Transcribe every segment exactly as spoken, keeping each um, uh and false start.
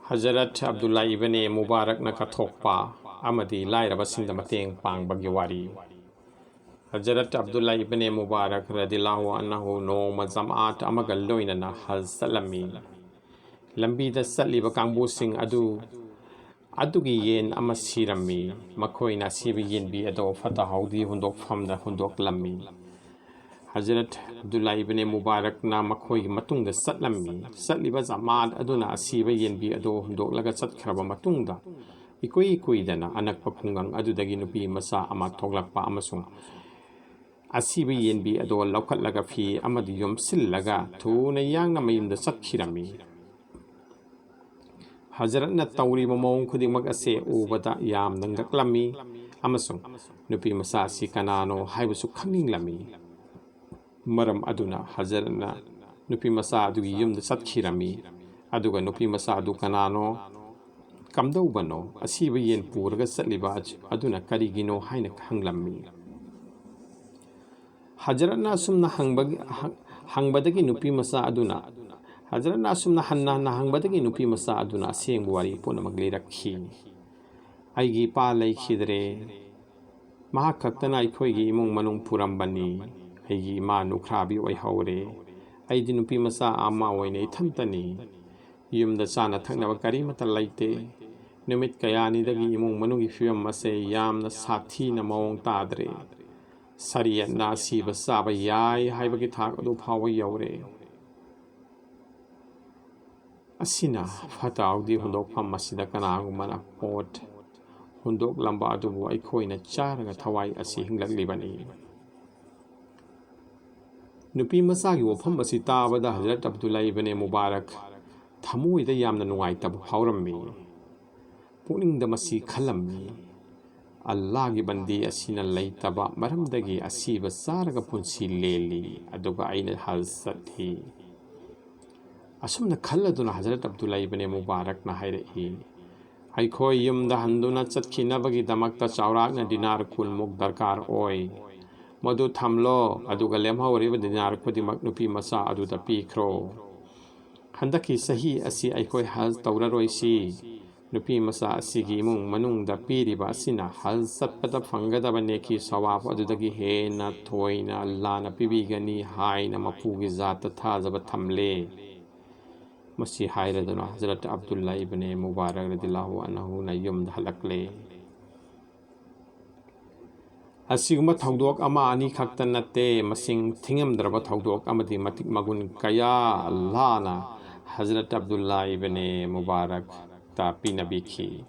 ꯍꯖꯔꯠ ꯑꯕꯗꯨꯜꯂꯥ ꯏꯕꯅꯦ ꯃꯨꯕꯥꯔꯛꯅ ꯀꯠꯊꯣꯛꯄ ꯑꯃꯗꯤ ꯂꯥꯏꯔꯕꯁꯤꯡꯗ ꯃꯇꯦꯡ ꯄꯥꯡꯕꯒꯤ ꯋꯥꯔꯤ꯫ ꯍꯖꯔꯠ ꯑꯕꯗꯨꯜꯂꯥ ꯏꯕꯅꯦ ꯃꯨꯕꯥꯔꯛ ꯔꯗꯤꯜꯂꯥꯍꯨ ꯑꯟꯍꯨ ꯅꯣꯡꯃ ꯖꯃꯥꯠ ꯑꯃꯒ ꯂꯣꯏꯅꯅ ꯍꯖ ꯆꯠꯂꯝꯃꯤ꯫ ꯂꯝꯕꯤꯗ ꯆꯠꯂꯤꯕ ꯀꯥꯡꯕꯨꯁꯤꯡ ꯑꯗꯨ ꯑꯗꯨꯒꯤ ꯌꯦꯟ ꯑꯃ ꯁꯤꯔꯝꯃꯤ꯫ ꯃꯈꯣꯏꯅ ꯑꯁꯤꯕ ꯌꯦꯟꯕꯤ ꯑꯗꯨ ꯐꯠꯇ ꯍꯥꯎꯗꯤ ꯍꯨꯟꯗꯣꯛꯐꯝꯗ ꯍꯨꯟꯗꯣꯛꯂꯝꯃꯤ꯫ ꯍꯖꯔꯠ ꯑꯕꯗꯨꯜꯂꯥ ꯏꯕꯅꯦ ꯃꯨꯕꯥꯔꯛꯅ ꯃꯈꯣꯏꯒꯤ ꯃꯇꯨꯡꯗ ꯆꯠꯂꯝꯃꯤ꯫ ꯆꯠꯂꯤꯕ ꯖꯃꯥꯠ ꯑꯗꯨꯅ ꯑꯁꯤꯕ ꯌꯦꯟꯕꯤ ꯑꯗꯨ ꯍꯨꯟꯗꯣꯛꯂꯒ ꯆꯠꯈ꯭ꯔꯕ ꯃꯇꯨꯡꯗ, ꯏꯀꯨꯏ ꯀꯨꯏꯗꯅ ꯑꯅꯛꯄ ꯈꯨꯡꯒꯪ ꯑꯗꯨꯗꯒꯤ ꯅꯨꯄꯤ ꯃꯆꯥ ꯑꯃ ꯊꯣꯛꯂꯛꯄ ꯑꯃꯁꯨꯡ ꯑꯁꯤꯕ ꯌꯦꯟꯕꯤ ꯑꯗꯨ ꯂꯧꯈꯠꯂꯒ ꯐꯤ ꯑꯃꯗ ꯌꯣꯝꯁꯤꯜꯂꯒ ꯊꯨꯅ ꯌꯥꯡꯅ ꯃꯌꯨꯝꯗ ꯆꯠꯈꯤꯔꯝꯃꯤ꯫ ꯍꯖꯔꯠꯅ ꯇꯧꯔꯤꯕ ꯃꯑꯣꯡ ꯈꯨꯗꯤꯡꯃꯛ ꯑꯁꯦ ꯎꯕꯗ ꯌꯥꯝꯅ ꯉꯛꯂꯝꯃꯤ ꯑꯃꯁꯨꯡ ꯅꯨꯄꯤ ꯃꯆꯥ ꯑꯁꯤ ꯀꯅꯥꯅꯣ ꯍꯥꯏꯕꯁꯨ ꯈꯪꯅꯤꯡꯂꯝꯃꯤ꯫ ꯃꯔꯝ ꯑꯗꯨꯅ ꯍꯖꯔꯠꯅ ꯅꯨꯄꯤ ꯃꯆꯥ ꯑꯗꯨꯒꯤ ꯌꯨꯝꯗ ꯆꯠꯈꯤꯔꯝꯃꯤ, ꯑꯗꯨꯒ ꯅꯨꯄꯤ ꯃꯆꯥ ꯑꯗꯨ ꯀꯅꯥꯅꯣ, ꯀꯝꯗꯧꯕꯅꯣ, ꯑꯁꯤꯕ ꯌꯦꯟ ꯄꯨꯔꯒ ꯆꯠꯂꯤꯕ ꯑꯗꯨꯅ ꯀꯔꯤꯒꯤꯅꯣ ꯍꯥꯏꯅ ꯍꯪꯂꯝꯃꯤ꯫ ꯍꯖꯔꯠꯅ ꯑꯁꯨꯝꯅ ꯍꯪꯕꯒꯤ, ꯍꯪ-, ꯍꯪꯕꯗꯒꯤ ꯅꯨꯄꯤ ꯃꯆꯥ ꯑꯗꯨꯅ, ꯍꯖꯔꯠꯅ ꯑꯁꯨꯝꯅ ꯍꯟꯅ ꯍꯟꯅ ꯍꯪꯕꯗꯒꯤ ꯅꯨꯄꯤ ꯃꯆꯥ ꯑꯗꯨꯅ ꯑꯁꯦꯡꯕ ꯋꯥꯔꯤ ꯄꯨꯝꯅꯃꯛ ꯂꯤꯔꯛꯈꯤ꯫ "ꯑꯩꯒꯤ ꯏꯄꯥ ꯂꯩꯈꯤꯗ꯭ꯔꯦ꯫ ꯃꯍꯥꯛ ꯈꯛꯇꯅ ꯑꯩꯈꯣꯏꯒꯤ ꯏꯃꯨꯡ ꯃꯅꯨꯡ ꯄꯨꯔꯝꯕꯅꯤ꯫ ꯑꯩꯒꯤ ꯏꯃꯥ ꯅꯨꯈ꯭ꯔꯥꯕꯤ ꯑꯣꯏꯍꯧꯔꯦ꯫ ꯑꯩꯗꯤ ꯅꯨꯄꯤ ꯃꯆꯥ ꯑꯃ ꯑꯣꯏꯅ ꯏꯊꯟꯇꯅꯤ꯫ ꯌꯨꯝꯗ ꯆꯥꯅ ꯊꯛꯅꯕ ꯀꯔꯤꯃꯠꯇ ꯂꯩꯇꯦ꯫ ꯅꯨꯃꯤꯠ ꯀꯌꯥꯅꯤꯗꯒꯤ ꯏꯃꯨꯡ ꯃꯅꯨꯡꯒꯤ ꯐꯤꯕꯝ ꯑꯁꯦ ꯌꯥꯝꯅ ꯁꯥꯊꯤꯅ ꯃꯑꯣꯡ ꯇꯥꯗ꯭ꯔꯦ꯫ ꯁꯔꯤꯌꯠꯅ ꯑꯁꯤꯕ ꯆꯥꯕ ꯌꯥꯏ ꯍꯥꯏꯕꯒꯤ ꯊꯥꯛ ꯑꯗꯨ ꯐꯥꯎꯕ ꯌꯧꯔꯦ꯫ ꯑꯁꯤꯅ ꯐꯠꯇ ꯍꯥꯎꯗꯤ ꯍꯨꯟꯗꯣꯛꯐꯝ ꯑꯁꯤꯗ ꯀꯅꯥꯒꯨꯝꯕꯅ ꯄꯣꯠ ꯍꯨꯟꯗꯣꯛꯂꯝꯕ ꯑꯗꯨꯕꯨ ꯑꯩꯈꯣꯏꯅ ꯆꯥꯔꯒ ꯊꯋꯥꯏ ꯑꯁꯤ ꯍꯤꯡꯂꯛꯂꯤꯕꯅꯤ"꯫ ꯅꯨꯄꯤ ꯃꯆꯥꯒꯤ ꯋꯥꯐꯝ ꯑꯁꯤ ꯇꯥꯕꯗ ꯍꯖꯔꯠ ꯑꯕꯗꯨꯜꯂꯥ ꯏꯕꯅꯦ ꯃꯨꯕꯥꯔꯛ ꯊꯃꯣꯏꯗ ꯌꯥꯝꯅ ꯅꯨꯡꯉꯥꯏꯇꯕ ꯐꯥꯎꯔꯝꯃꯤ꯫ ꯄꯨꯛꯅꯤꯡꯗ ꯃꯁꯤ ꯈꯜꯂꯝꯃꯤ, "ꯑꯜꯂꯥꯒꯤ ꯕꯟꯗꯤ ꯑꯁꯤꯅ ꯂꯩꯇꯕ ꯃꯔꯝꯗꯒꯤ ꯑꯁꯤꯕ ꯆꯥꯔꯒ ꯄꯨꯟꯁꯤ ꯂꯦꯜꯂꯤ, ꯑꯗꯨꯒ ꯑꯩꯅ ꯍꯖ ꯆꯠꯂꯤ"꯫ ꯑꯁꯨꯝꯅ ꯈꯜꯂꯗꯨꯅ ꯍꯖꯔꯠ ꯑꯕꯗꯨꯜꯂꯥ ꯏꯕꯅꯦ ꯃꯨꯕꯥꯔꯛꯅ ꯍꯥꯏꯔꯛꯏ, "ꯑꯩꯈꯣꯏ ꯌꯨꯝꯗ ꯍꯟꯗꯨꯅ ꯆꯠꯈꯤꯅꯕꯒꯤꯗꯃꯛꯇ ꯆꯥꯎꯔꯥꯛꯅ ꯗꯤꯅꯥꯔ ꯀꯨꯟꯃꯨꯛ ꯗꯔꯀꯥꯔ ꯑꯣꯏ꯫ ꯃꯗꯨ ꯊꯝꯂꯣ, ꯑꯗꯨꯒ ꯂꯦꯝꯍꯧꯔꯤꯕ ꯗꯤꯅꯥꯔ ꯈꯨꯗꯤꯡꯃꯛ ꯅꯨꯄꯤ ꯃꯆꯥ ꯑꯗꯨꯗ ꯄꯤꯈ꯭ꯔꯣ"꯫ ꯍꯟꯗꯛꯀꯤ ꯆꯍꯤ ꯑꯁꯤ ꯑꯩꯈꯣꯏ ꯍꯖ ꯇꯧꯔꯔꯣꯏꯁꯤ꯫ ꯅꯨꯄꯤ ꯃꯆꯥ ꯑꯁꯤꯒꯤ ꯏꯃꯨꯡ ꯃꯅꯨꯡꯗ ꯄꯤꯔꯤꯕ ꯑꯁꯤꯅ ꯍꯖ ꯆꯠꯄꯗ ꯐꯪꯒꯗꯕ ꯅꯦꯀꯤ ꯁꯋꯥꯕ ꯑꯗꯨꯗꯒꯤ ꯍꯦꯟꯅ ꯊꯣꯏꯅ ꯑꯜꯂꯥꯅ ꯄꯤꯕꯤꯒꯅꯤ ꯍꯥꯏꯅ ꯃꯄꯨꯒꯤ ꯖꯥꯠꯇ ꯊꯥꯖꯕ ꯊꯝꯂꯦ꯫ ꯃꯁꯤ ꯍꯥꯏꯔꯗꯨꯅ ꯍꯖꯔꯠ ꯑꯕꯗꯨꯜꯂꯥ ꯏꯕꯅꯦ ꯃꯨꯕꯥꯔꯛ ꯔꯗꯤꯜꯂꯥꯍꯨ ꯑꯟꯍꯨꯅ ꯌꯨꯝꯗ ꯍꯜꯂꯛꯂꯦ꯫ ꯑꯁꯤꯒꯨꯝꯕ ꯊꯧꯗꯣꯛ ꯑꯃ ꯑꯅꯤ ꯈꯛꯇ ꯅꯠꯇꯦ, ꯃꯁꯤꯡ ꯊꯤꯉꯝꯗ꯭ꯔꯕ ꯊꯧꯗꯣꯛ ꯑꯃꯗꯤ ꯃꯇꯤꯛ ꯃꯒꯨꯟ ꯀꯌꯥ ꯑꯜꯂꯥꯅ ꯍꯖꯔꯠ ꯑꯕꯗꯨꯜꯂꯥ ꯏꯕꯅꯦ ꯃꯨꯕꯥꯔꯛꯇ ꯄꯤꯅꯕꯤꯈꯤ꯫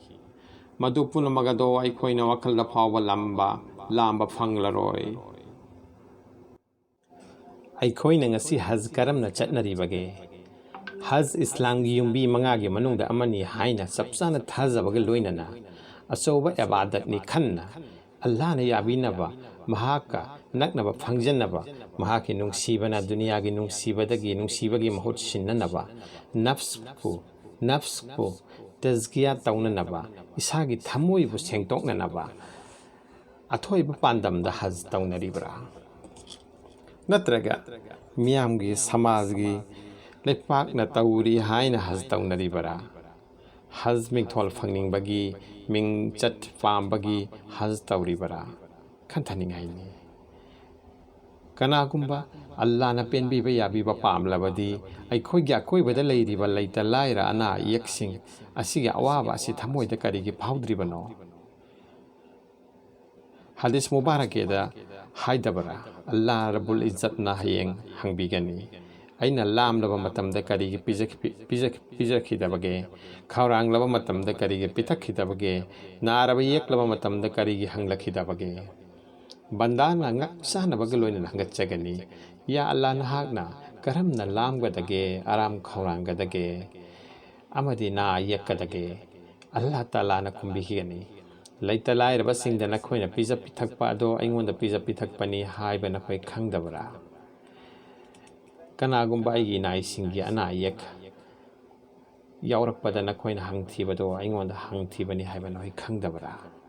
ꯃꯗꯨ ꯄꯨꯝꯅꯃꯛ ꯑꯗꯣ ꯑꯩꯈꯣꯏꯅ ꯋꯥꯈꯜꯗ ꯐꯥꯎꯕ ꯂꯝꯕ, ꯂꯥꯝꯕ ꯐꯪꯂꯔꯣꯏ꯫ ꯑꯩꯈꯣꯏꯅ ꯉꯁꯤ ꯍꯖ ꯀꯔꯝꯅ ꯆꯠꯅꯔꯤꯕꯒꯦ? ꯍꯖ ꯏꯁꯂꯥꯝꯒꯤ ꯌꯨꯝꯕꯤ ꯃꯉꯥꯒꯤ ꯃꯅꯨꯡꯗ ꯑꯃꯅꯤ ꯍꯥꯏꯅ ꯆꯞ ꯆꯥꯅ ꯊꯥꯖꯕꯒ ꯂꯣꯏꯅꯅ ꯑꯆꯧꯕ ꯏꯕꯥꯗꯠꯅꯤ ꯈꯟꯅ ꯑꯜꯂꯥꯍꯅ ꯌꯥꯕꯤꯅꯕ, ꯃꯍꯥꯛꯀ ꯅꯛꯅꯕ ꯐꯪꯖꯅꯕ, ꯃꯍꯥꯛꯀꯤ ꯅꯨꯡꯁꯤꯕꯅ ꯗꯨꯅꯤꯌꯥꯒꯤ ꯅꯨꯡꯁꯤꯕꯗꯒꯤ ꯅꯨꯡꯁꯤꯕꯒꯤ ꯃꯍꯨꯠ ꯁꯤꯟꯅꯅꯕ, ꯅꯐꯁꯄꯨ, ꯅꯐꯁꯄꯨ ꯇꯖꯀꯤꯌꯥ ꯇꯧꯅꯅꯕ, ꯏꯁꯥꯒꯤ ꯊꯃꯣꯏꯕꯨ ꯁꯦꯡꯗꯣꯛꯅꯅꯕ ꯑꯊꯣꯏꯕ ꯄꯥꯟꯗꯝꯗ ꯍꯖ ꯇꯧꯅꯔꯤꯕ꯭ꯔꯥ? ꯅꯠꯇ꯭ꯔꯒ ꯃꯤꯌꯥꯝꯒꯤ, ꯁꯃꯥꯖꯒꯤ, ꯂꯩꯄꯥꯛꯅ ꯇꯧꯔꯤ ꯍꯥꯏꯅ ꯍꯖ ꯇꯧꯅꯔꯤꯕꯔꯥ? ꯍꯖ ꯃꯤꯡꯊꯣꯜ ꯐꯪꯅꯤꯡꯕꯒꯤ, ꯃꯤꯡꯆꯠ ꯄꯥꯝꯕꯒꯤ ꯍꯖ ꯇꯧꯔꯤꯕꯔꯥ? ꯈꯟꯊꯅꯤꯡꯉꯥꯏꯅꯤ꯫ ꯀꯅꯥꯒꯨꯝꯕ ꯑꯜꯂꯥꯅ ꯄꯦꯟꯕꯤꯕ ꯌꯥꯕꯤꯕ ꯄꯥꯝꯂꯕꯗꯤ, ꯑꯩꯈꯣꯏꯒꯤ ꯑꯀꯣꯏꯕꯗ ꯂꯩꯔꯤꯕ ꯂꯩꯇ ꯂꯥꯏꯔ ꯑꯅꯥ ꯑꯌꯦꯛꯁꯤꯡ ꯑꯁꯤꯒꯤ ꯑꯋꯥꯕ ꯑꯁꯤ ꯊꯃꯣꯏꯗ ꯀꯔꯤꯒꯤ ꯐꯥꯎꯗ꯭ꯔꯤꯕꯅꯣ? ꯍꯗꯤꯁ ꯃꯨꯕꯥꯔꯛꯀꯤꯗ ꯍꯥꯏꯗꯕꯔꯥ? ꯑꯜꯂꯥ ꯔꯕꯨꯜ ꯏꯖꯠꯅ ꯍꯌꯦꯡ ꯍꯪꯕꯤꯒꯅꯤ, "ꯑꯩꯅ ꯂꯥꯝꯂꯕ ꯃꯇꯝꯗ ꯀꯔꯤꯒꯤ ꯄꯤꯖꯈꯤ-, ꯄꯤꯖ-, ꯄꯤꯖꯈꯤꯗꯕꯒꯦ? ꯈꯧꯔꯥꯡꯂꯕ ꯃꯇꯝꯗ ꯀꯔꯤꯒꯤ ꯄꯤꯊꯛꯈꯤꯗꯕꯒꯦ? ꯅꯥꯔꯕ ꯌꯦꯛꯂꯕ ꯃꯇꯝꯗ ꯀꯔꯤꯒꯤ ꯍꯪꯂꯛꯈꯤꯗꯕꯒꯦ?" ꯕꯟꯗꯥꯅ ꯉꯛ ꯆꯥꯅꯕꯒ ꯂꯣꯏꯅꯅ ꯍꯪꯒꯠꯆꯒꯅꯤ, "ꯌꯥ ꯑꯜꯂꯥ, ꯅꯍꯥꯛꯅ ꯀꯔꯝꯅ ꯂꯥꯝꯒꯗꯒꯦ, ꯑꯔꯥꯝ ꯈꯧꯔꯥꯡꯒꯗꯒꯦ, ꯑꯃꯗꯤ ꯅꯥ ꯌꯦꯛꯀꯗꯒꯦ?" ꯑꯜꯂꯥ ꯇꯥꯂꯥꯅ ꯈꯨꯝꯕꯤꯈꯤꯒꯅꯤ, "ꯂꯩꯇ ꯂꯥꯏꯔꯕꯁꯤꯡꯗ ꯅꯈꯣꯏꯅ ꯄꯤꯖ ꯄꯤꯊꯛꯄ ꯑꯗꯣ ꯑꯩꯉꯣꯟꯗ ꯄꯤꯖ ꯄꯤꯊꯛꯄꯅꯤ ꯍꯥꯏꯕ ꯅꯈꯣꯏ ꯈꯪꯗꯕ꯭ꯔꯥ? ꯀꯅꯥꯒꯨꯝꯕ ꯑꯩꯒꯤ ꯅꯥꯏꯁꯤꯡꯒꯤ ꯑꯅꯥ ꯑꯌꯦꯛ ꯌꯥꯎꯔꯛꯄꯗ ꯅꯈꯣꯏꯅ ꯍꯪꯊꯤꯕꯗꯣ ꯑꯩꯉꯣꯟꯗ ꯍꯪꯊꯤꯕꯅꯤ ꯍꯥꯏꯕ ꯅꯈꯣꯏ ꯈꯪꯗꯕ꯭ꯔꯥ?"